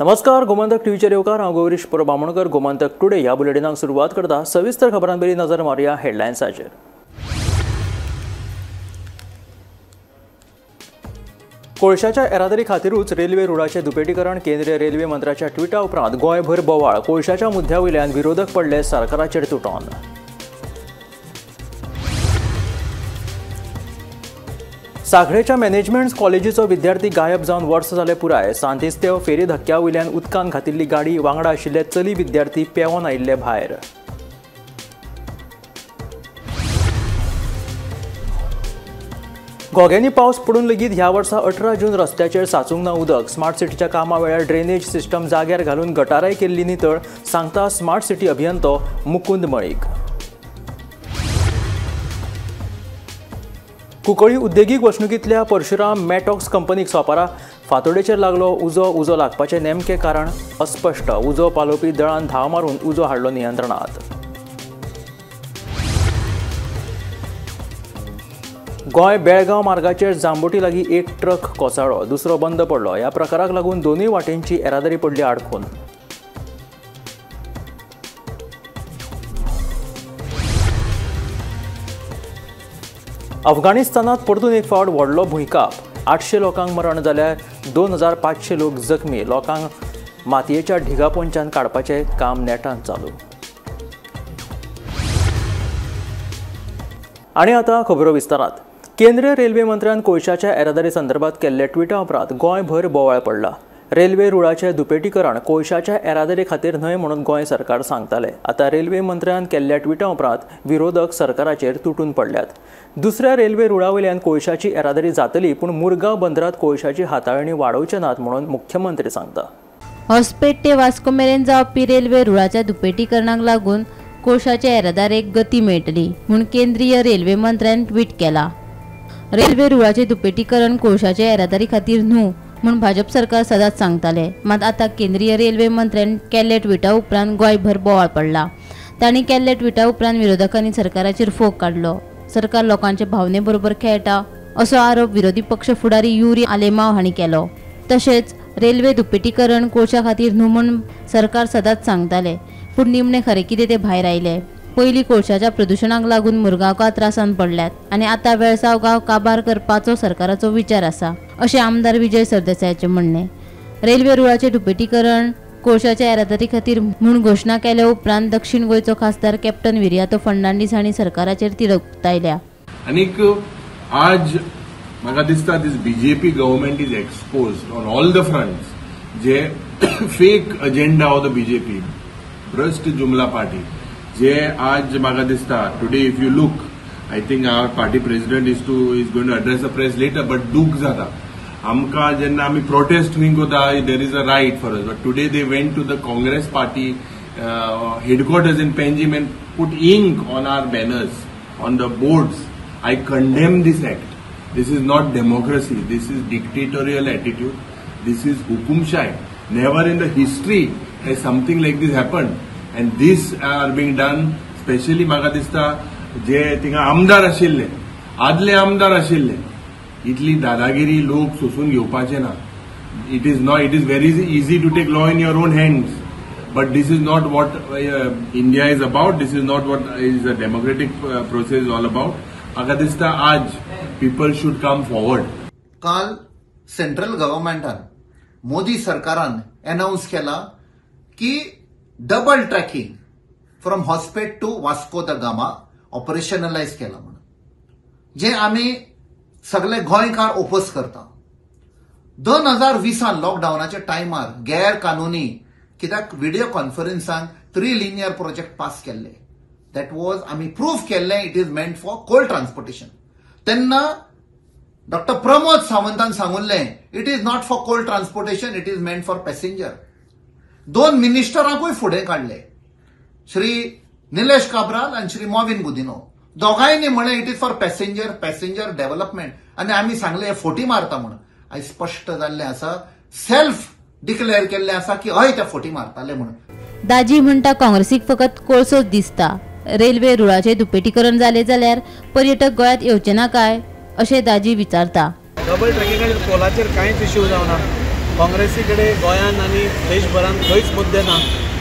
नमस्कार, गोमंतक टीव्हीचेर येवकार. हांव गौरीश परब बामणकर. गोमंतक टुडे ह्या बुलेटिनाक सुरवात करता. सविस्तर खबरांबेरी नजर मारुया हेडलायन्साचेर. कोळशाच्या येरादारी खातीरूच रेल्वे रुळाचें दुपेटीकरण. केंद्रीय रेल्वे मंत्र्याच्या ट्विटा उपरांत गोंयभर बोवाळ. कोळशाच्या मुद्द्या वयल्यान विरोधक पडले सरकाराचेर तुटोन. सांखळेच्या मॅनेजमेंट कॉलेजीचो विद्यार्थी गायब जावन वर्स जालें पुराय. सांतिस्तेव फेरी धक्क्या वयल्यान उदकान घातिल्ली गाडी वांगडा आशिल्ले चली विद्यार्थी पेंवोन आयिल्ले भायर. घोग्यांनी पावस पडून लेगीत ह्या वर्सा 18 जून रस्त्याचेर साचूंक ना उदक. स्मार्ट सिटीच्या कामा वेळार ड्रेनेज सिस्टम जाग्यार घालून गटाराय केल्ली नितळ, सांगता स्मार्ट सिटी अभियंतो मुकुंद मळीक. कुंकळी उद्देगीक वसणुकींतल्या परशुराम मॅटॉक्स कंपनीक सोपारा फातोडेचेर लागलो उजो. उजो लागपाचें नेमकें कारण अस्पश्ट. उजो पालोवपी दळान धांव मारून उजो हाडलो नियंत्रणांत. गोंय बेळगांव मार्गाचेर जांबोटी लागीं एक ट्रक कोसळ्ळो, दुसरो बंद पडलो. ह्या प्रकाराक लागून दोनूय वाटेंची येरादारी पडली आडखून. अफगाणिस्तानात परतून एक फावट व्हडलो भुंयकांप. 800 लोकांक मरण जाल्यार 2500 लोक जखमी. लोकांक मातयेच्या ढिगापोंच्यान काडपाचें काम नेटान चालू. आनी आतां खबरो विस्तारात. केंद्रीय रेल्वे मंत्र्यान कोळशाच्या येरादारी संदर्भात केल्ल्या ट्विटा उपरांत गोंयभर बोवाळ पडला. रेल्वे रुळाचें दुपेटीकरण कोळशाच्या येरादारी खातीर न्हय म्हणून गोंय सरकार सांगताले. आतां रेल्वे मंत्र्यान केल्ल्या ट्विटा उपरांत विरोधक सरकाराचेर तुटून पडल्यात. दुसऱ्या रेल्वे रुळा वयल्यान कोळशाची येरादारी जातली, पूण मुरगांव बंदरात कोळशाची हाताळणी वाडोवचे नात म्हणून मुख्यमंत्री सांगता. हॉस्पेट ते वास्को मेरेन जावपी रेल्वे रुळाच्या दुपेटीकरणाक लागून कोळशाच्या येरादारेक गती मेळटली म्हूण केंद्रीय रेल्वे मंत्र्यान ट्वीट केला. रेल्वे रुळाचें दुपेटीकरण कोळशाच्या येरादारी खातीर न्हू म्हूण भाजप सरकार सदांच सांगताले. मात आतां केंद्रीय रेल्वे मंत्र्यान केल्ल्या ट्विटा उपरांत गोंयभर बोवाळ पडला. तांणी केल्ल्या ट्विटा उपरांत विरोधकांनी सरकाराचेर फोग काडलो. सरकार लोकांचे भावने बरोबर खेळटा असो आरोप विरोधी पक्ष फुडारी युरी आलेमाव हांणी केलो. तशेंच रेल्वे दुपेटीकरण कोळशा खातीर न्हू म्हूण सरकार सदांच सांगताले, पूण निमणें खरें कितें तें भायर आयलें. पयलीं कोळशाच्या प्रदुशणाक लागून मुरगांवकार त्रासान पडल्यात आनी आतां वेळसाव गांव काबार करपाचो सरकाराचो विचार आसा अशें आमदार विजय सरदेसायाचें म्हणणें. रेल्वे रुळाचें दुपेटीकरण कोळशाच्या येरादारी खातीर म्हूण घोशणा केल्या उपरांत दक्षिण गोंयचो खासदार कॅप्टन विरियातो फर्नांडीस हांणी सरकाराचेर तिडक उक्तायल्या. आनीक आज म्हाका दिसता this BJP government is exposed on all the fronts. J fake agenda of the BJP, भ्रष्ट जुमला पार्टी, जे आज म्हाका दिसता today if you look, I think our party president is going to address a press later, but दूख जाता आमकां जेन्ना आमी प्रोटेस्ट खंय कोता. There is a right for us, but today they went to the Congress party headquarters in Panjim and put ink on our banners, on the boards. I condemn this act. This is not democracy. This is dictatorial attitude. This is hukumshahi. Never in the history has something like this happened. And this are being done, specially म्हाका दिसता जे थिंगा आमदार आशिल्ले, आदले आमदार आशिल्ले, इतली दादागिरी लोक सोसून घेवपाचे ना. It is not, it is very easy to take law in your own hands, but this is not what India is about. This is not what is a democratic process all about. म्हाका दिसता आज people should come forward. काल central गव्हर्नमेंटान, Modi सरकारान announce केला की double tracking from Hospet to Vasco da Gama operationalise केला म्हणून, जे आमी सगळे गोंयकार ओपोज करता. 2020 लॉकडावनाच्या टायमार गैर कानुनी कित्याक व्हिडिओ कॉन्फरन्सान 3 लिनियर प्रोजेक्ट पास केल्ले. That was आमी प्रूफ केल्ले it is meant for coal transportation. तेन्ना डॉक्टर प्रमोद सावंतान सांगुल्लें it is not for coal transportation, it is meant for passenger. 2 मिनिस्टरांकूय फुडें काडले, श्री निलेश काब्राल आनी श्री मॉविन गुदिनो. दोगांयनी म्हणलें it is for passenger, passenger development. आनी आमी सांगलें हे फोटी मारता म्हूण. आयज स्पश्ट जाल्लें आसा, सेल्फ डिक्लेअर केल्लें आसा की हय ते फोटी मारताले म्हणून. दाजी म्हणटा काँग्रेसीक फकत कोळसोच दिसता. रेल्वे रुळाचें दुपेटीकरण जालें जाल्यार पर्यटक गोंयांत येवचे ना काय अशें दाजी विचारता. डबल ट्रॅकिंगाचेर कोलाचेर कांयच इश्यू जावना. काँग्रेसी कडेन गोंयान आनी देशभरान खंयच मुद्दे ना.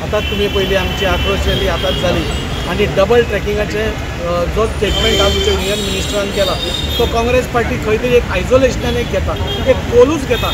आतां तुमी पयली आमची आक्रोश रॅली आतांच जाली आनी डबल ट्रॅकिंगाचें जो स्टेटमेंट आमच्या युनियन मिनिस्टरान केला तो काँग्रेस पार्टी खंय तरी एक आयसोलेशनान एक घेता, एक कोलूच घेता.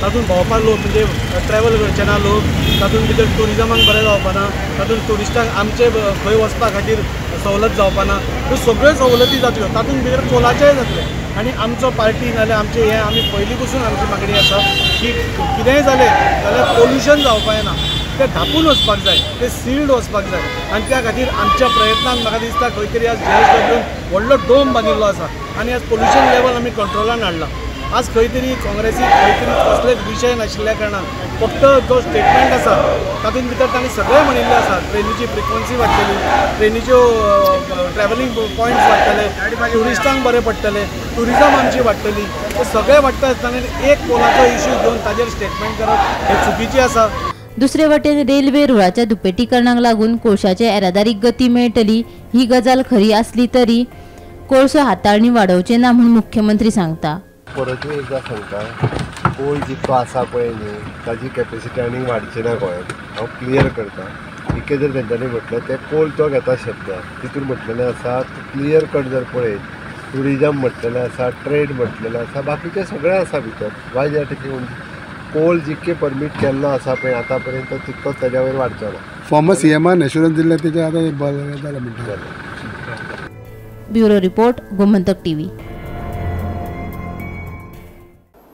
तातूंत भोंवपाक लोक म्हणजे ट्रॅवल करचे ना लोक, तातूंत भितर ट्युरिजमाक बरें जावपा ना, तातूंत ट्युरिस्टांक आमचे खंय वचपा खातीर सवलत जावपा ना. ह्यो सगळ्यो सवलती जातल्यो, तातूंत भितर कोलाचेय जातले. आनी आमचो पार्टी नाजाल्यार आमचें हें आमी पयलीं पसून आमची मागणी आसा की कितेंय जालें जाल्यार पोल्युशन जावपा येना, तें धांपून वचपाक जाय, तें सिल्ड वचपाक जाय. आनी त्या खातीर आमच्या प्रयत्नान म्हाका दिसता खंय तरी आज JSW व्हडलो डोम बांदिल्लो आसा आनी आज पोल्युशन लेवल आमी कंट्रोलान हाडलां. आज खंय तरी काँग्रेसीक खंय तरी कसलेच विशय नाशिल्ल्या कारणान फक्त जो स्टेटमेंट आसा तातूंत भितर तांणी सगळें म्हणिल्लें आसा. ट्रेनीची फ्रिक्वन्सी वाडटली, ट्रेनीच्यो ट्रॅवलिंग पॉयंट्स वाडटले, ट्युरिस्टांक बरें पडटलें, ट्युरिजम आमची वाडटली. ते सगळें वाडटा आसतना एक कोलाचो इश्यू घेवन ताजेर स्टेटमेंट करप हें चुकीचें आसा. दुसरे वटेन रेल्वे रुळाच्या दुपेटीकरणाक लागून कोळशाचे येरादारीक गती मेळटली ही गजाल खरी आसली तरी कोळसो हाताळणी वाडोवचे ना म्हूण मुख्यमंत्री सांगता. परतूय एकदां सांगता, कोल जितको आसा पळय न्ही ताजी कॅपेसिटी आनी वाडची ना गोंयांत. हांव क्लियर करता. इतकें जर तेंच्यांनी म्हटलें तें कोल तो घेता शब्द तितून म्हटलेलें आसा क्लियर कट जर पळयत ट्युरिजम म्हटलेलें आसा, ट्रेड म्हटलेलें आसा, बाकीचें सगळें आसा भितर. वाय ज्या ठिकाणी कोल जितके परमीट केल्लो आसा पळय आतां पर्यंत तितकोच ताज्या वयर वाडचो ना. फॉर्मर सीएमान एश्युरन्स दिल्लें तेजें आतां एक बरें जालें म्हणटा. Bureau report, Gomantak TV.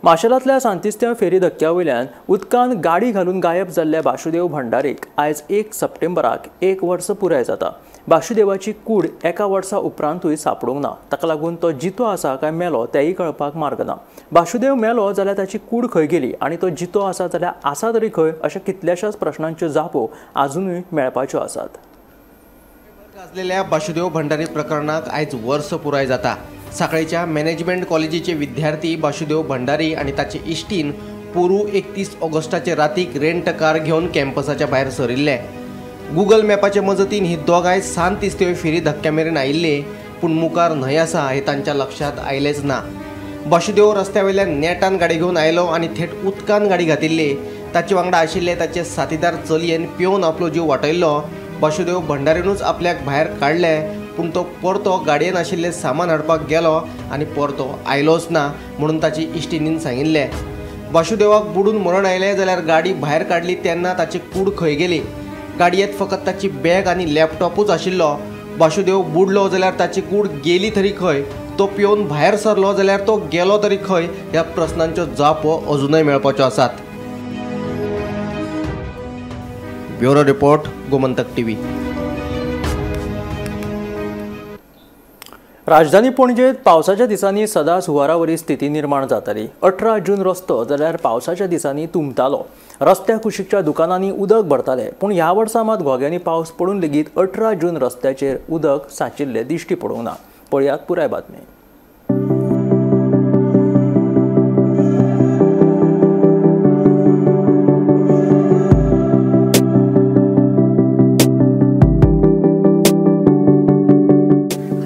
माशेलांतल्या सांतिस्त्या फेरी धक्क्या वयल्यान उदकान गाडी घालून गायब जाल्ल्या बाशुदेव भंडारीक आयज 1 सप्टेंबराक 1 वर्स पुराय जाता. बाशुदेवाची कूड एका वर्सा उपरांतूय सापडूंक ना. ताका लागून तो जितो आसा काय मेलो तेंय कळपाक मार्ग ना. बाशुदेव मेलो जाल्यार ताची कूड खंय गेली आनी तो जितो आसा जाल्यार आसा तरी खंय अशा कितल्याशाच प्रश्नांच्यो जापो आजुनूय मेळपाच्यो आसात. गाजलेल्या बाशुदेव भंडारी प्रकरणाक आयज वर्स पुराय जाता. साखळेच्या मॅनेजमेंट कॉलेजीचे विद्यार्थी बाशुदेव भंडारी आनी ताचे इश्टीन पोरू 31 ऑगस्टाचे रातीक रेंट कार घेवन कॅम्पसाच्या भायर सरिल्ले. गुगल मॅपाचे मजतीन ही दोगांय सांतिस्तेव फेरी धक्क्या मेरेन आयिल्ले, पूण मुखार न्हंय आसा हें तांच्या लक्षांत आयलेंच ना. बाशुदेव रस्त्या वयल्यान नेटान गाडी घेवन आयलो आनी थेट उदकान गाडी घातिल्ली. ताचे वांगडा आशिल्ले ताचे साथीदार चलयेन पिवन आपलो जीव वाटयल्लो. बाशुदेव भंडारीनूच आपल्याक भायर काडले, पूण तो परतो गाडयेन आशिल्लें सामान हाडपाक गेलो आनी परतो आयलोच ना म्हणून ताची इश्टिणीन सांगिल्लें. बाशुदेवाक बुडून मरण आयलें जाल्यार गाडी भायर काडली तेन्ना ताची कूड खंय गेली? गाडयेंत फकत ताची बॅग आनी लॅपटॉपूच आशिल्लो. बाशुदेव बुडलो जाल्यार ताची कूड गेली तरी खंय? तो पिवन भायर सरलो जाल्यार तो गेलो तरी खंय? ह्या प्रस्नांच्यो जापो अजुनय मेळपाच्यो आसात. Bureau report, Gomantak TV. राजधानी पणजेत पावसाच्या दिसांनी सदांच हुंवारावरी स्थिती निर्माण जाताली. 18 जून रस्तो जाल्यार पावसाच्या दिसांनी तुंबतालो. रस्त्या कुशीकच्या दुकानांनी उदक भरताले. पूण ह्या वर्सा मात घोग्यांनी पावस पडून लेगीत 18 जून रस्त्याचेर उदक सांचिल्लें दिश्टी पडूंक ना. पळयात पुराय बातमी.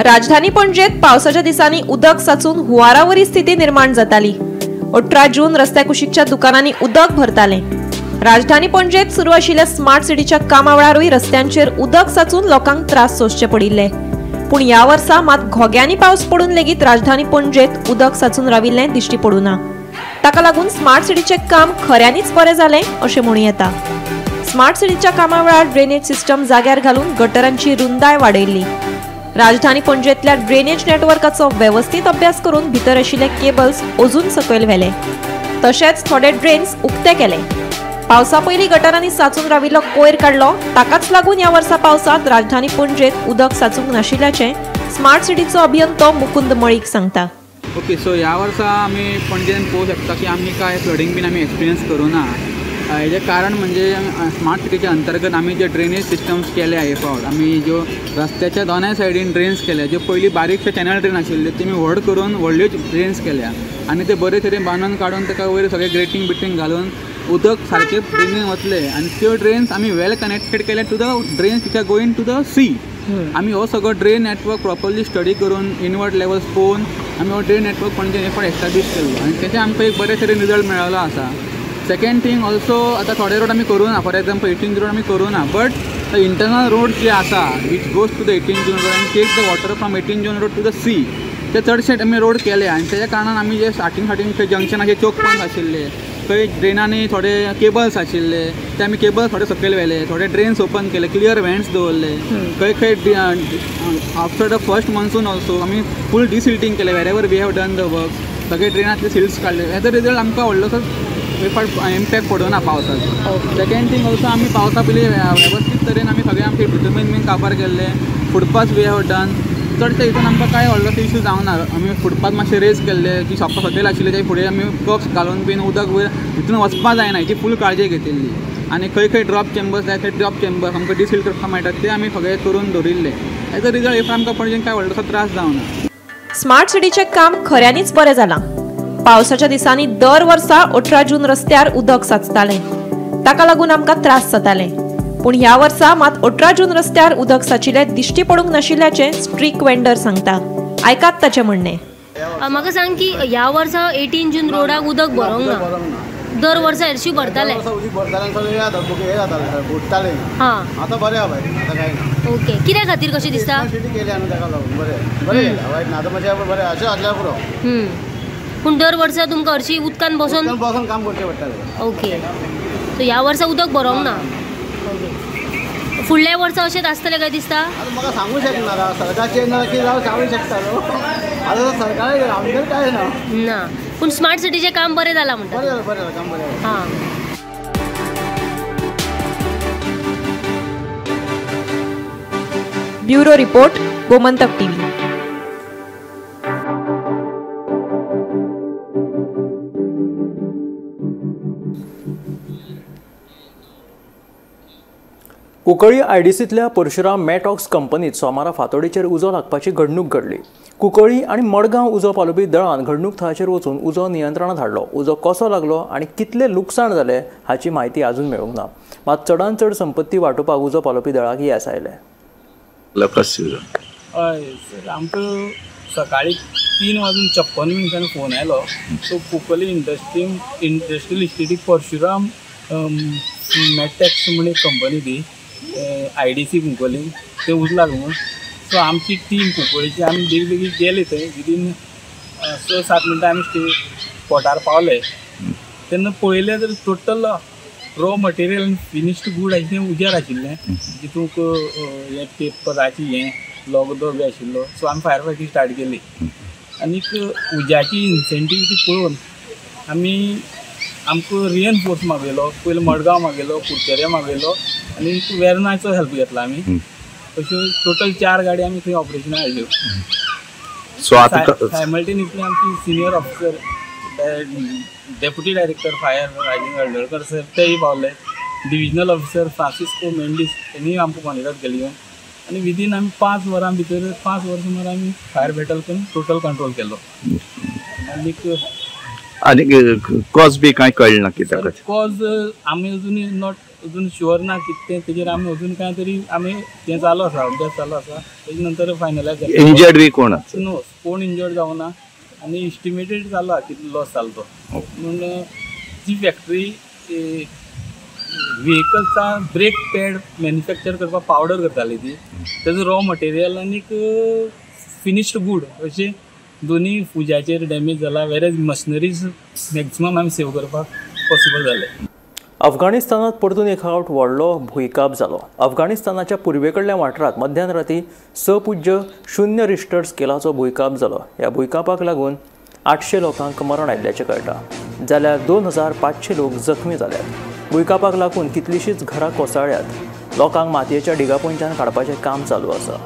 राजधानी पणजेत पावसाच्या दिसांनी उदक साचून हुंवारावरी स्थिती निर्माण जाताली. 18 जून रस्त्या कुशीकच्या दुकानांनी उदक भरताले. राजधानी पणजेत सुरू आशिल्ल्या स्मार्ट सिटीच्या कामा वेळारूय रस्त्यांचेर उदक साचून लोकांक त्रास सोंसचे पडिल्ले. पूण ह्या वर्सा मात घोग्यांनी पावस पडून लेगीत राजधानी पणजेत उदक साचून राविल्लें दिश्टी पडूं ना. ताका लागून स्मार्ट सिटीचें काम खऱ्यांनीच बरें जालें अशें म्हणूं येता. स्मार्ट सिटीच्या कामा वेळार ड्रेनेज सिस्टम जाग्यार घालून गटरांची रुंदाय वाडयल्ली. राजधानी पणजेंतल्या ड्रेनेज नेटवर्काचो वेवस्थीत अभ्यास करून भितर आशिल्ले केबल्स अजून सकयल व्हेले. तशेंच थोडे ड्रेन्स उक्ते केले. पावसा पयलीं गटारांनी साचून राविल्लो कोयर काडलो. ताकाच लागून ह्या वर्सा पावसांत राजधानी पणजेंत उदक साचूंक नाशिल्ल्याचें स्मार्ट सिटीचो अभियंतो मुकुंद मळीक सांगता. ओके, सो ह्या वर्सा आमी पणजेन पळोवंक शकता की आमी काय फ्लडींग बीन आमी एक्सपिरियन्स करूं ना. हेजें कारण म्हणजे स्मार्ट सिटीच्या अंतर्गत आमी जे ड्रेनेज सिस्टम्स केल्या हे फावट आमी ज्यो रस्त्याच्या दोनाय सायडीन ड्रेन्स केल्या, ज्यो पयलीं बारीकशे चॅनल ड्रेन आशिल्ल्यो ते आमी व्हड करून व्हडल्यो ड्रेन्स केल्या आनी ते बरे तरेन बांदून काडून ताका वयर सगळें ग्रेटींग बिटींग घालून उदक सारकें ड्रेनीन वतलें आनी त्यो ड्रेन्स आमी वेल कनेक्टेड केल्या to the drains which are going to the sea. आमी हो सगळो ड्रेन नेटवर्क प्रॉपरली स्टडी करून इनवर्ड लेवल्स पळोवन आमी हो ड्रेन नेटवर्क पणजे हे फावट एस्टाब्लीश केल्लो आनी तेचें आमकां एक बरे तरेन रिजल्ट मेळ्ळो आसा. सेकंड थिंग ऑल्सो आतां थोडे रोड आमी करूं ना, फॉर एग्जाम्पल 18 जून रोड आमी करूं ना, बट the internal road जे आसा which goes to the 18 June road and take the water from 18 June road to the sea, ते चडशे आमी रोड केले. आनी तेज्या कारणान आमी जे स्टार्टींग थंय जंक्शनाचे चोक पॉयंट आशिल्ले, थंय ड्रेनांनी थोडे केबल्स आशिल्ले ते आमी केबल्स थोडे सकयल व्हेले, थोडे ड्रेन्स ओपन केले, क्लियर वेंट्स दवरले. खंय खंय after the first monsoon also आमी फूल डिसिल्टींग केलें, wherever we have done the work, सगळे ड्रेनांतले सिल्ट्स काडले. एज अ रिजल्ट आमकां व्हडलोसो इम्पॅक्ट पडना पावसाचो. सेकंड थींग ऑल्सो आमी पावसा पयलीं वेवस्थीत तरेन आमी सगळे आमचे बिटुमेन बीन काबार केल्ले, फुटपाथ we have done. चडशे हितून आमकां कांय व्हडलोसो इशू जावना. आमी फुटपाथ मातशे रेज केल्ले, जी शॉपां सकयल आशिल्ली ते फुडें आमी कप्स घालून बीन उदक वयर हितून वचपा जायना हेची फूल काळजी घेतिल्ली. आनी खंय खंय ड्रॉप चेंबर्स जाय थंय ड्रॉप चेंबर्स आमकां डिसिल्ट करपाक मेळटा ते आमी सगळे करून दवरिल्ले. एज अ रिजल्ट if आमकां पणजेन कांय व्हडलोसो त्रास जावना. स्मार्ट सिटीचें काम खऱ्यांनीच बरें जालां. पावसाच्या दिसांनी दर वर्सा 18 जून रस्त्यार उदक साचतालें, ताका लागून आमकां त्रास जाताले. पूण ह्या वर्सा मात 18 जून रस्त्यार उदक साचिल्लें दिश्टी पडूंक नाशिल्ल्याचें स्ट्रीक वेंडर सांगता. आयकात ताचें म्हणणें. म्हाका सांग की ह्या वर्सा 18 जून रोडाक उदक भरोंक ना, दर वर्सा हरशी भरतालें. आतां बरें आहा बाय, आतां कांय ना. ओके, कित्या खातीर कशें दिसता? बरें वायट ना, आतां मातशें बरें अशें आसल्यार पुरो. पूण दर वर्सा तुमकां हरशी उदकान बसून बसून काम करचें पडटालें. ओके, सो ह्या वर्सा उदक भरोंक ना. फुडल्या वर्सा अशेंच आसतलें काय दिसता? म्हाका सांगू शकना, सरकार चेंज जाल्यार कितें जावं सांगू शकता न्हू. आतां सरकार आमचें कांय ना ना, पूण स्मार्ट सिटीचें काम बरें जालां म्हणटा. बरें जालां, बरें जालां, काम बरें जालां. हां. Bureau report, Gomantak TV. Cuncolim आयडीसींतल्या Parshuram मॅटॉक्स कंपनीत सोमारा फांतोडेचेर उजो लागपाची घडणूक घडली. कुंकळी आनी मडगांव उजो पालोवपी दळान घडणूक थळाचेर वचून उजो नियंत्रणांत हाडलो. उजो कसो लागलो आनी कितलें लुकसाण जालें हाची म्हायती अजून मेळूंक ना. मात चडांत चड संपत्ती वांटोवपाक उजो पालोवपी दळाक येस आयलें. हय सर, आमकां सकाळी 3:56 फोन आयलो. सो कुंकळी इंडस्ट्रियल इस्टेटीक परशुराम मॅटॅक्स म्हण एक कंपनी ती IDC Cuncolim, ते उजो लागलो म्हणून. सो आमची टीम कुंकळीची आमी बेगीन बेगीन गेले थंय. विदीन 6-7 मिनटां आमी स्पॉटार पावले. तेन्ना पळयलें तर टोटल रॉ मटेरियल आनी फिनिश्ड गूड आशिल्लें उज्यार आशिल्लें, जितूंक हें पेपराची हें लगदो बी आशिल्लो. सो आमी फायर फायटींग स्टार्ट केली आनीक उज्याची इन्सेंटिविटी पळोवन आमी आमकां रिएनफोर्स मागयलो. पयलीं मडगांव मागयलो, कुडचऱ्या मागयलो आनी वेर्नाचो हेल्प घेतला आमी. अश्यो टोटल 4 गाडी आमी थंय ऑपरेशनाक हाडल्यो. सो आतां सायमल्टेनियसली आमची senior officer deputy director fire Rajendra Haldolkar sir तेय पावले. डिविजनल ऑफिसर फ्रांसिस्को मेंडीस तेणीय आमकां कॉन्टेक्ट केली आनी विदीन आमी 5 वरां भितर 5 वरां सुमार आमी फायर बॅटल करून टोटल कंट्रोल केलो. आनीक आनी कॉज बी कांय कळ्ळें ना कित्याक? कॉज आमी अजून not अजून शुअर ना कितें तेजेर आमी अजून कांय तरी आमी तें चालू आसा, अभ्यास चालू आसा. तेजे नंतर फायनलायज जातलें. इंजर्ड बी कोण आसा? नो, कोण इंजर्ड जावना आनी एस्टिमेटेड जाला कितलो लॉस जालो तो. पूण जी फॅक्टरी व्हेकल्सा ब्रेक पॅड मॅन्युफॅक्चर करपाक पावडर करताली ती, तेजो रॉ मटेरियल आनीक फिनिश्ड गूड अशें दोनी उज्याचेर डॅमेज जाला. वेरेज मशिनरीज मॅक्सिमम आमी सेव करपाक पॉसिबल जालें. अफगाणिस्तानात परतून एक फावट व्हडलो भुंयकांप जालो. अफगाणिस्तानाच्या पुर्वेकडल्या वाठारांत मध्यान राती 6.0 रिश्टर स्केलाचो भुंयकांप जालो. ह्या भुंयकांपाक लागून 800 लोकांक मरण आयिल्ल्याचें कळटा, जाल्यार 2500 लोक जखमी जाल्यात. भुंयकांपाक लागून कितलींशींच घरां कोसळ्ळ्यात. लोकांक मातयेच्या ढिगापोंच्यान काडपाचें काम चालू आसा.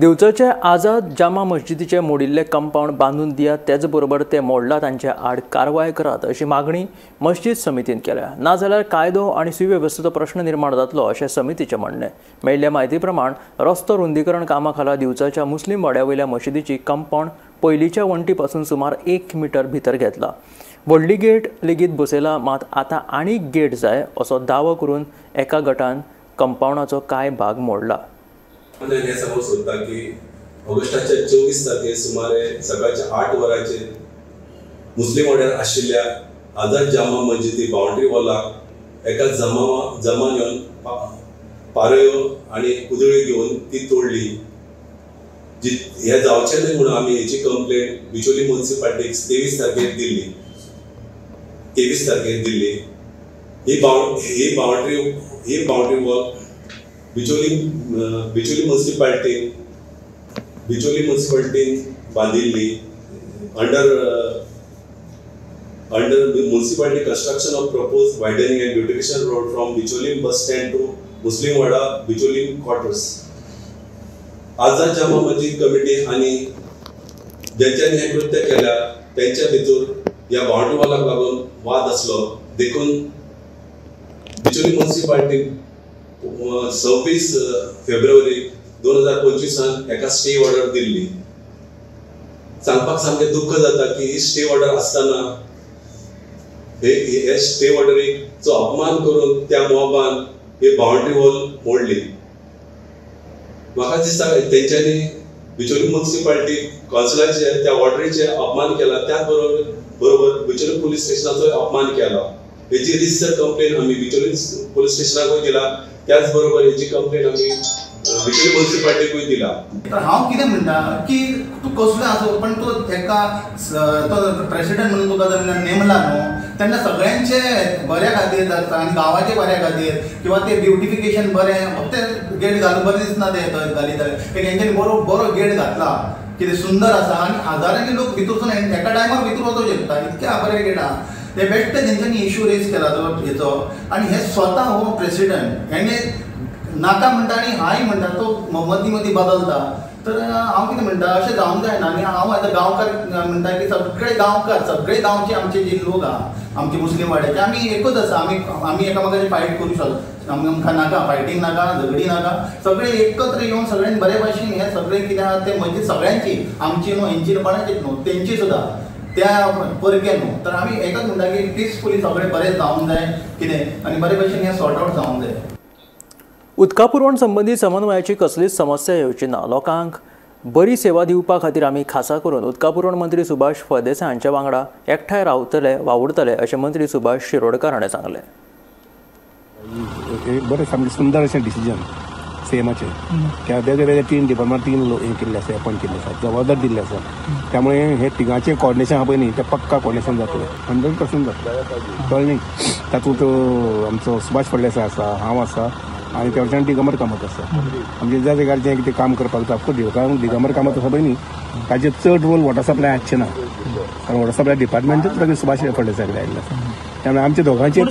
दिवचलचे आझाद जामा मस्जिदीचे मोडिल्ले कंपाऊंड बांदून दियात, तेच बरोबर ते मोडला तांचे आड कारवाय करात अशी मागणी मस्जिद समितीन केल्या. नाजाल्यार कायदो आनी सुवेवस्थेचो प्रश्न निर्माण जातलो अशें समितीचें म्हणणें. मेळिल्ल्या म्हायती प्रमाण रस्तो रुंदीकरण कामा खाला दिवचलच्या मुस्लीम वाड्या वयल्या मशिदीची कंपाऊंड पयलींच्या वण्टी पासून सुमार 1 मीटर भितर घेतला. व्हडली गेट लेगीत बसयला, मात आतां आनीक गेट जाय असो दावो करून एका गटान कंपाऊंडाचो कांय भाग मोडला. हें सांगूंक सोदता की ऑगस्टाच्या 24 तारखेर सुमारे सकाळच्या 8 वरांचेर मुस्लीम वाड्यार आशिल्ल्या आझाद जामा मस्जिदी बाउंड्री वॉलाक एका जमान येवन पारयो आनी कुदळी घेवन ती तोडली. जी हें जावचें न्हय म्हणून आमी हेची कंप्लेन बिचोली म्युनिसिपालिटीक 23 तारखेर दिल्ली. 23 तारखेर दिल्ली. ही बाउंड्री वॉल बिचोली म्युनिसिपालिटीन बांदिल्ली under municipality construction of propose widening and beautification road from Bicholim bus stand to Muslim Wada Bicholim quarters. Azad Jama Masjid committee आनी ज्यांच्यानी हें कृत्य केल्या तेंच्या भितर ह्या बाउंड्री वॉलाक लागून वाद आसलो, देखून बिचोली म्युनिसिपालिटीन 26 फेब्रुवारी 2025 एका स्टे ऑर्डर दिल्ली. सांगपाक सामकें दुख्ख जाता की ही स्टे ऑर्डर आसतना हे स्टे ऑर्डरीचो अपमान करून त्या मोबान ही बाउंड्री वॉल मोडली. म्हाका दिसता तेंच्यांनी बिचोली म्युनिसिपालिटी कावन्सिलाचे त्या ऑर्डरीचे अपमान केला, त्याच बरोबर बिचोली पुलीस स्टेशनाचोय अपमान केला. हेजी रिजिस्टर कंप्लेन आमी बिचोली पुलीस स्टेशनाकूय दिला, त्याच बरोबर हेजी कंप्लेन आमी बिचोली म्युनिसिपालिटीकूय दिला. तर हांव कितें म्हणटा की तूं कसलो आसूं पण तूं एका तो प्रेसिडेंट म्हणून तुका जेन्ना नेमला न्हू तेन्ना सगळ्यांचे बऱ्या खातीर जाता आनी गांवाचे बऱ्या खातीर किंवा ते ब्युटिफिकेशन बरें फक्त गेट घालून बरें दिसना तें थंय घालीत जाल्यार तेंच्यांनी बरो बरो गेट घातला कितें सुंदर आसा आनी हजारांनी लोक भितरसून एका टायमार भितर वचूंक शकता इतकें बरें गेट आहा. ते बेश्टे तेंच्यांनी इशू रेज केला तो हेचो आनी हे स्वता हो प्रेसिडेंट हेणे नाका म्हणटा आनी हाय म्हणटा तो मदीं मदीं बदलता. तर हांव कितें म्हणटा अशें जावंक जायना. आनी हांव आतां गांवकार म्हणटा की सगळे गांवकार सगळे गांवचे आमचे जे लोक आहा आमचे मुस्लीम वाड्याचे आमी एकूच आसा. आमी आमी एकामेकाचे फायट करूं शकता, आमकां नाका फायटींग नाका झगडी नाका, सगळे एकत्र येवन सगळ्यांनी बरे भाशेन हें सगळें कितें आहा तें म्हणजे सगळ्यांची आमची न्हू हेंची कोणाचीच न्हू तेंची सुद्दां त्या परके न्हू. तर आमी एकच म्हणटा की पिसफुली सगळें बरें जावंक जाय कितें आनी बरे भाशेन हें सॉर्ट आवट जावंक जाय. उदका पुरवण संबंदी समन्वयाची कसलीच समस्या येवची ना. लोकांक बरी सेवा दिवपा खातीर आमी खासा करून उदका पुरवण मंत्री सुभाष फळदेसाय हांच्या वांगडा एकठांय रावतले वावुरतले अशें मंत्री सुभाष शिरोडकर हाणें सांगलें. बरें सामकें सुंदर अशें डिसिजन सीएमाचें त्या वेगळे वेगळे 3 डिपार्टमेंट 3 हें केल्ले आसा, अपॉयंट केल्ले आसा, जबाबदार दिल्ले आसा. त्यामुळे हे तिगांचें कॉर्डिनेशन आहा पळय न्ही तें पक्का कॉर्डिनेशन जातलें, 100% जातलें. कळ्ळें न्ही? तातूंत आमचो सुभाष फळदेसाय आसा, हांव आसा आनी त्या वटेन दिगंबर कामत आसा. आमचे ज्या जाग्यार जें कितें काम करपाक जाता ऑफकोर्स दिगंबर कामत आसा पळय न्ही ताजेर चड रोल वॉटर सप्लाय आसचें ना, कारण वॉटर सप्लाय डिपार्टमेंटूच मागीर सुभाष फळदेसाय कडेन आयिल्लो आसा. त्यामुळे आमचे दोगांचे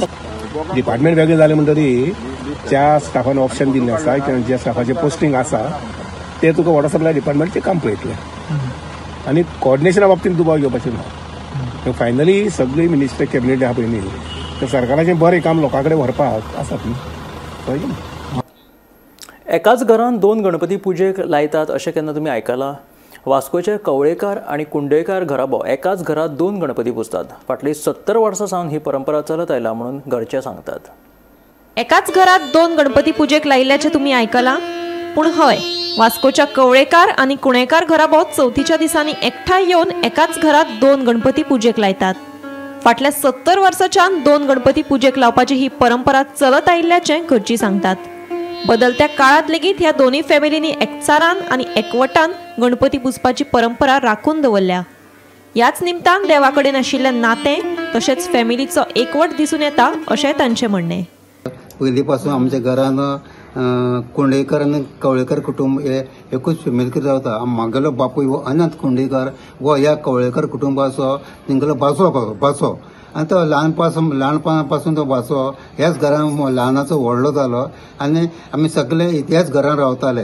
डिपार्टमेंट वेगळें जालें म्हणटरी ज्या स्टाफान ऑप्शन दिल्लें आसा किंवा ज्या स्टाफाचें पोस्टींग आसा ते तुका वॉटर सप्लाय डिपार्टमेंटचें काम पळयतलें आनी कॉर्डिनेशना बाबतींत दुबाव घेवपाचें ना. फायनली सगळी मिनिस्टर कॅबिनेट आहा पळय न्ही ते सरकाराचें बरें काम लोकां कडेन व्हरपाक आसात न्ही. कळ्ळें? एकाच घरान 2 गणपती पुजेक लायतात अशें केन्ना तुमी आयकलां? वास्कोचे कवळेकार आनी कुंडयकार घराबो एकाच घरांत 2 गणपती पुजतात. फाटलीं 70 वर्सां सावन ही परंपरा चलत आयला म्हणून घरचे सांगतात. एकाच घरात 2 गणपती पुजेक लायिल्ल्याचें तुमी आयकलां? पूण हय, वास्कोच्या कवळेकार आनी कुणेकार घराबो चवथीच्या दिसांनी एकठांय येवन एकाच घरात 2 गणपती पुजेक लायतात. फाटल्या 70 वर्सांच्यान 2 गणपती पुजेक लावपाची ही परंपरा चलत आयिल्ल्याचें घरचीं सांगतात. बदलत्या काळात लेगीत ह्या दोनूय फॅमिलींनी एकचारान आनी एकवटान गणपती पुजपाची परंपरा राखून दवरल्या. ह्याच निमतान देवा कडेन आशिल्लें नातें तशेंच फॅमिलीचो एकवट दिसून येता अशें तांचें म्हणणें. पयलीं पासून आमच्या घरान कुंडयकर आनी कवळेकर कुटुंब हे एकूच फॅमिलीक रावता. म्हागेलो बापूय हो अनंत कुंडयकर हो ह्या कवळेकर कुटुंबाचो तेंगेलो बासो आनी तो ल्हानपणा पासून तो बासो ह्याच घरान ल्हानाचो व्हडलो जालो आनी आमी सगळे ह्याच घरान रावताले.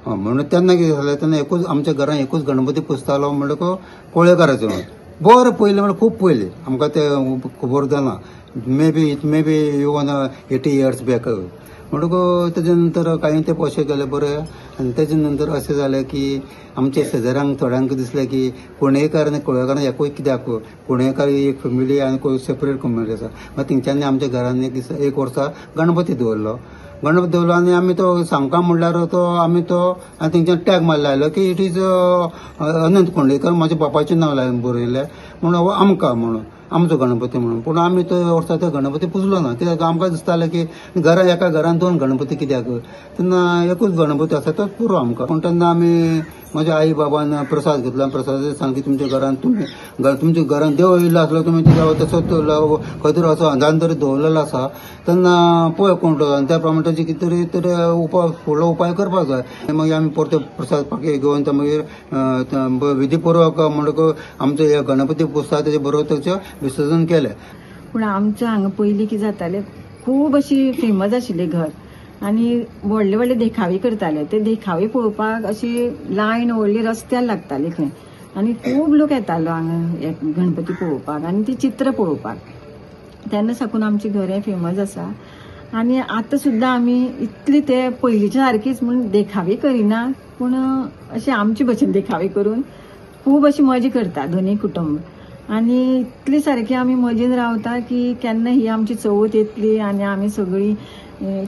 म्हणून तेन्ना कितें जालें, तेन्ना एकूच आमच्या घरान एकूच गणपती पुजतालो म्हणटकच कोळेकाराचो. बरें पयलीं म्हणल्यार खूब पयलीं आमकां तें खबर जाना, maybe it may be even 80 years back. म्हणटकच तेजे नंतर कांय तेंप अशें गेलें बरें. आनी तेजे नंतर अशें जालें की आमच्या शेजाऱ्यांक थोड्यांक दिसलें की कुणेकार आनी कोळेकार एकूय कित्याक, कुणेकार एक फॅमिली आनी सेपरेट कम्युनिटी आसा. मागीर तेंच्यांनी आमच्या घरान एक दीस एक वर्सा गणपती दवरलो. गणपती दवरलो आनी आमी तो सामका म्हणल्यार तो आमी तो आनी तेंच्यान टॅग मारलो आयलो की it is अनंत कोंडेकर, म्हाज्या बापायचें नांव लावन बरयलें म्हणून हो आमकां म्हणून आमचो गणपती म्हणून. पूण आमी तो वर्सा तो गणपती पुजलो ना, कित्याक आमकां दिसतालें की घरा एका घरान 2 गणपती कित्याक, तेन्ना एकूच गणपती आसा तोच पुरो आमकां. पूण तेन्ना आमी म्हज्या आई बाबान प्रसाद घेतलो. प्रसाद सांग की तुमच्या घरान तुमी तुमच्या घरान देव येयल्लो आसलो तुमी तुज्या तसोच खंय तरी असो अंदान तरी दवरलेलो आसा तेन्ना पळय कोण तो, आनी त्या प्रमाणे ताजी कितें तरी तरी उपाय फुडलो उपाय करपाक जाय. मागीर आमी परते प्रसाद पाकी घेवन ते मागीर विधीपूर्वक म्हणटकच आमचो हे गणपती पुजता तेजे बरोबर ताचें विसर्जन केलें. पूण आमच्या हांगा पयलीं कितें जातालें, खूब अशी फेमस आशिल्ली घर आनी व्हडले व्हडले देखावे करताले. ते देखावे पळोवपाक अशी लायन व्हडली रस्त्यार लागताली खंय, आनी खूब लोक येतालो हांगा गणपती पळोवपाक आनी ती चित्र पळोवपाक. तेन्ना साकून आमचें घर हें फेमस आसा. आनी आतां सुद्दां आमी इतली ते पयलींच्या सारकीच म्हूण देखावे करिना, पूण अशें आमचे भशेन देखावे करून खूब अशी मजा करता दोनूय कुटुंब. आनी इतली सारकी आमी मजेन रावता की केन्ना ही आमची चवथ येतली आनी आमी सगळीं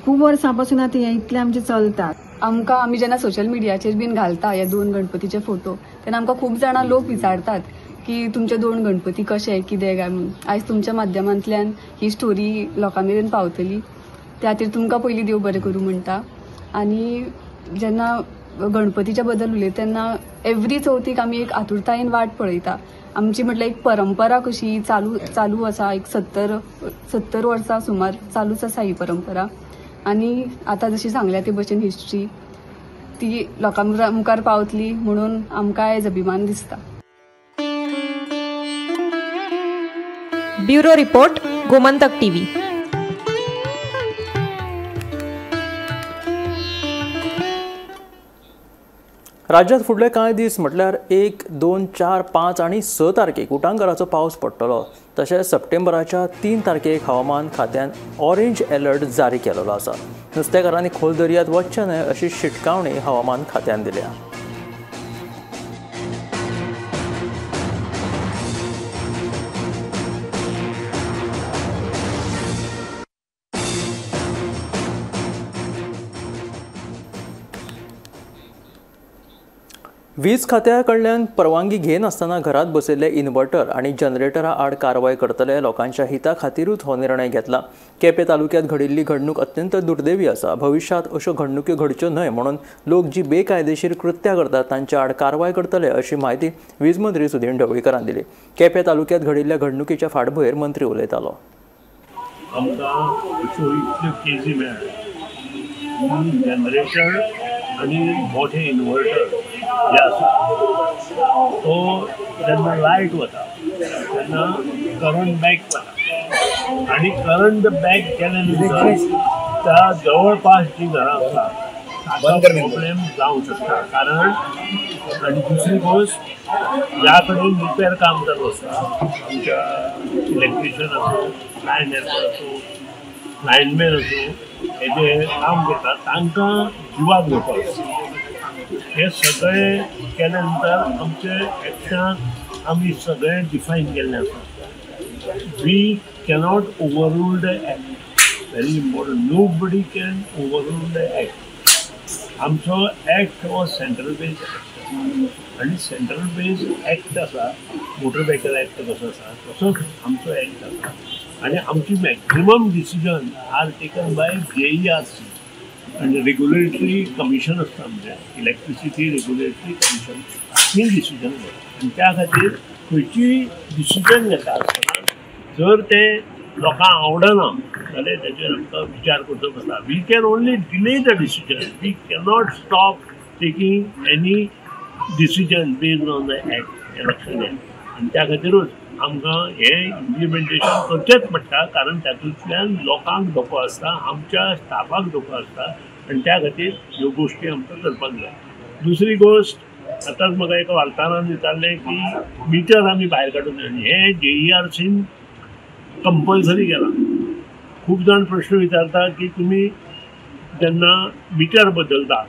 खूब वर्सां पासून आतां हें इतलें आमचें चलता. आमकां आमी जेन्ना सोशल मिडियाचेर बीन घालता हे 2 गणपतीचे फोटो तेन्ना आमकां खूब जाणां लोक विचारतात की तुमचे 2 गणपती कशे कितें काय म्हणून. आयज तुमच्या माध्यमांतल्यान ही स्टोरी लोकां मेरेन पावतली, त्या खातीर तुमकां पयलीं देव बरें करूं म्हणटा. आनी जेन्ना गणपतीच्या बद्दल उलयता तेन्ना एवरी चवथीक आमी एक आतुरतायेन वाट पळयता. आमची म्हटल्यार एक परंपरा कशी चालू चालू आसा, एक 70 वर्सां सुमार चालूच आसा ही परंपरा. आनी आतां जशी सांगल्या ते भशेन हिस्ट्री ती लोकां मुखार पावतली म्हणून आमकां आयज अभिमान दिसता. Bureau report, Gomantak TV. राज्यात फुडले कांय दीस म्हटल्यार 1, 2, 4, 5 आनी 6 तारखेक उटांगाराचो पावस पडटलो. तशेंच सप्टेंबराच्या 3 तारखेक हवामान खात्यान ऑरेंज अलर्ट जारी केलेलो आसा. नुस्तेकारांनी खोल दर्यांत वचचें न्हय अशी शिटकावणी हवामान खात्यान दिल्या. वीज खात्या कडल्यान परवानगी घेनासतना घरात बसयल्ले इन्व्हर्टर आनी जनरेटरा आड कारवाय करतले. लोकांच्या हिता खातीरूच हो निर्णय घेतला. केपें तालुक्यात घडिल्ली घडणूक अत्यंत दुर्दैवी आसा. भविष्यात अश्यो घडणुक्यो घडच्यो न्हय म्हणून लोक जी बेकायदेशीर कृत्यां करतात तांच्या आड कारवाय करतले अशी म्हायती वीज मंत्री सुदीन ढवळीकरान दिली. केपें तालुक्यात घडिल्ल्या घडणुकीच्या फाटभुंयेर मंत्री उलयतालो. आमकां अश्यो इतल्यो केजी मेळ्ळ्यो जनरेटर आनी मोठे इन्व्हर्टर जे आसा तो जेन्ना लायट वता तेन्ना करंट बॅक वता आनी करंट बॅक केल्या नंतर त्या जवळपास जी घरां आसा ताका प्रॉब्लेम जावंक शकता. कारण आनी दुसरी गोश्ट ज्या कडेन रिपेर काम चालू आसता आमच्या इलेक्ट्रिशियन आसूं, लायन हेल्पर आसूं, लायनमॅन आसूं, हे जे काम करतात तांकां जिवाक धोको आसता. हे सगळे केल्या नंतर आमचे एक्शन आमी सगळे डिफायन केल्ले आसा. We cannot overrule the act, very important. Nobody can overrule the act. आमचो एक्ट हो सेंट्रल बेज एक्ट आनी सेंट्रल बेज एक्ट आसा, मोटर व्हेकल एक्ट कसो आसा तसोच आमचो एक्ट आसा. आनी आमची maximum decision are taken by JERC आनी रेगुलेटरी कमिशन आसता आमचें, इलेक्ट्रिसिटी रेगुलेटरी कमिशन, ती डिसिजन घेता. आनी त्या खातीर खंयचीय डिसिजन घेता आसतना जर तें लोकांक आवडना जाल्यार ताचेर आमकां विचार करचो पडटा. We can only delay the decision, we cannot stop taking any decision based on the act. हें लक्षात घ्या. आनी त्या खातीरूच आमकां हें इम्प्लिमेंटेशन करचेंच पडटा, कारण तातूंतल्यान लोकांक धोको आसता, आमच्या स्टाफाक धोको आसता. आनी त्या खातीर ह्यो गोश्टी आमकां करपाक जाय. दुसरी गोश्ट, आतांच म्हाका एका वार्ताहरान विचारलें की मिटर आमी भायर काडून हें JERCन कंपल्सरी केलां. खूब जाण प्रश्न विचारता की तुमी जेन्ना मिटर बदलता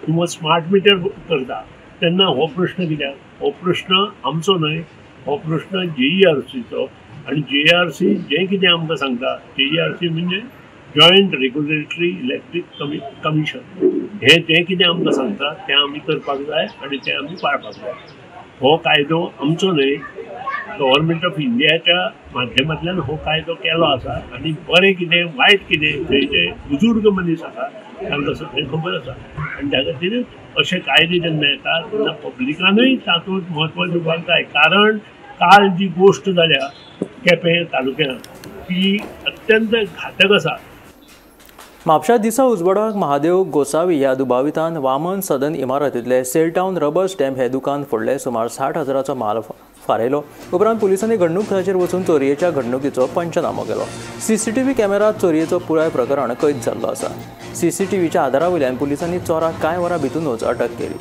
किंवा स्मार्ट मिटर करता तेन्ना हो प्रश्न कित्याक? हो प्रश्न आमचो न्हय, हो प्रश्न JERCचो. आनी JERC जें कितें आमकां सांगता, JERC म्हणजे जॉयंट रेग्युलेटरी इलेक्ट्रीक कमिशन, हें जें कितें आमकां सांगता तें आमी करपाक जाय आनी तें आमी पाळपाक जाय. हो कायदो आमचो न्हय, गव्हर्मेंट ऑफ इंडियाच्या माध्यमांतल्यान हो कायदो केलो आसा. आनी बरें कितें वायट कितें थंयचे बुजुर्ग मनीस आसा तांकां सगळें खबर आसा. आनी त्या खातीर अशे कायदे जेन्ना येता तेन्ना पब्लिकानूय तातूंत म्हत्व दिवपाक जाय. कारण काल जी गोश्ट जाल्या केपें तालुक्यांत ती अत्यंत घातक आसा. म्हापशा दिसा उजवाडाक महादेव गोसावी ह्या दुबावितान वामन सदन इमारतींतले सेलटावन रबर स्टॅम्प हे दुकान फोडले. सुमार 60,000चो माल फारयलो. उपरांत पुलिसांनी घडणूक थळाचेर वचून चोरयेच्या घडणुकीचो पंचनामो केलो. सीसीटीव्ही कॅमेरात चोरयेचो पुराय प्रकरण कैद जाल्लो आसा. सीसीटीव्हीच्या आदारा वयल्यान पुलिसांनी चोराक कांय वरां भितूनच अटक केली.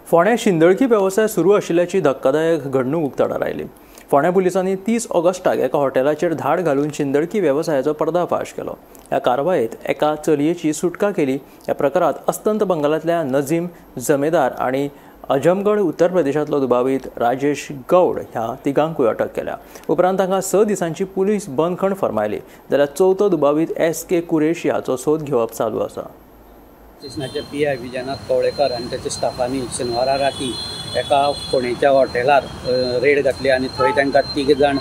फोंड्या शिंदळकी वेवसाय सुरू आशिल्ल्याची धक्कादायक घडणूक उक्ताडार आयली. फोंड्या पुलिसांनी 30 ऑगस्टाक एका हॉटेलाचेर धाड घालून शिंदळकी वेवसायाचो पर्दाफाश केलो. ह्या कारवायेत एका चलयेची सुटका केली. ह्या प्रकारात अस्तंत बंगालांतल्या नझीम जमेदार आनी अजमगड उत्तर प्रदेशांतलो दुबावीत राजेश गौड ह्या तिगांकूय अटक केल्या. उपरांत तांकां 6 दिसांची पुलीस बंदखण फर्मायली. जाल्यार चवथो दुबावीत SK Qureshi हाचो सोद घेवप चालू आसा. स्टेशनाचे PI Vijayanath Kavlekar आनी ताच्या स्टाफांनी शेनवारा राती एका फोंडेच्या हॉटेलार रेड घातली आनी थंय तांकां 3 जाण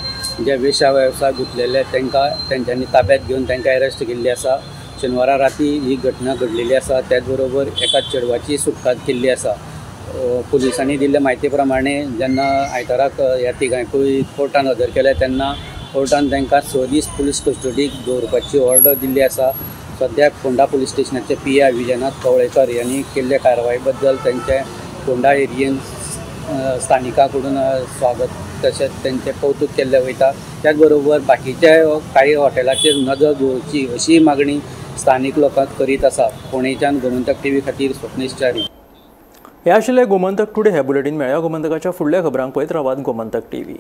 जे वेशा वेवसाय गुंतलेले तांकां तेंच्यांनी ताब्यात घेवन तांकां अरेस्ट केल्ली आसा. शेनवारा राती ही घटना घडलेली आसा. त्याच बरोबर एका चेडवाची सुटका केल्ली आसा. पुलिसांनी दिल्ले म्हायती प्रमाणे जेन्ना आयताराक ह्या तिगांकूय कोर्टान हजर केले तेन्ना कोर्टान तांकां 6 दीस पुलीस कस्टडीक दवरपाची ऑर्डर दिल्ली आसा. सद्याक फोंडा पुलीस स्टेशनाचे PI Vijayanath Kavlekar यांनी केल्ले कारवाये बद्दल तांचे फोंडा एरियेन स्थानिकां कडून स्वागत तशेंच तांचें कौतूक केल्लें वयता. त्याच बरोबर बाकीच्या कांय हॉटेलाचेर नदर दवरची अशी मागणी स्थानीक लोकांक करीत आसा. फोंडेच्यान गोमंतक टीव्ही खातीर स्वप्नेश च्यारी. हे आशिल्ले गोमंतक टुडे हे बुलेटीन. मेळ्या गोमंतकाच्या फुडल्या खबरांक पळयत रावात गोमंतक टीव्ही.